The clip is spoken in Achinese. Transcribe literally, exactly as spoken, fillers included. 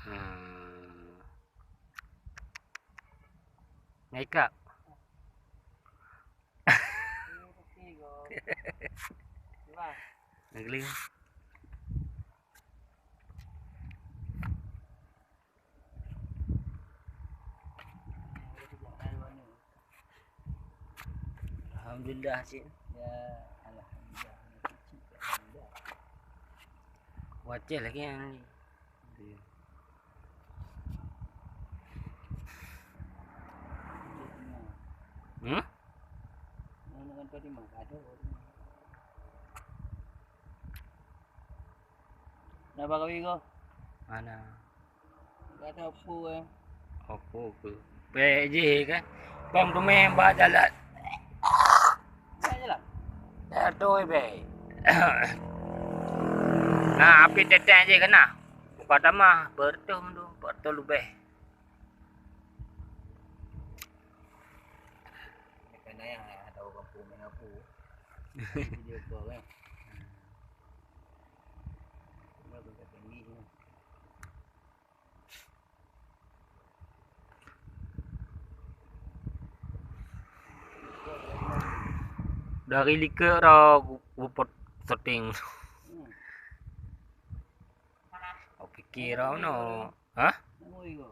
Hmm. Ngai kak. Negeri. Alhamdulillah, cik. Ya, alhamdulillah. Alhamdulillah. Wajah lagi yang ni. Hmm? Nak bak kawin ko? Mana? Gata opo eh? Opo ke? Bèk jih kan. Bang teumè bak jalan. Bèk jalan. Dah tu bèk. Nah, api teteh je kena. Pertama, bertuh tu, bertuh lebih. Kena yang ada orang pun main apa. Video call kan. Cuma tu tak tinggi kan. Dari likot dah gu-, gupot syuting. Hmm. Aku pikir tau no. Hah? Nama Igo?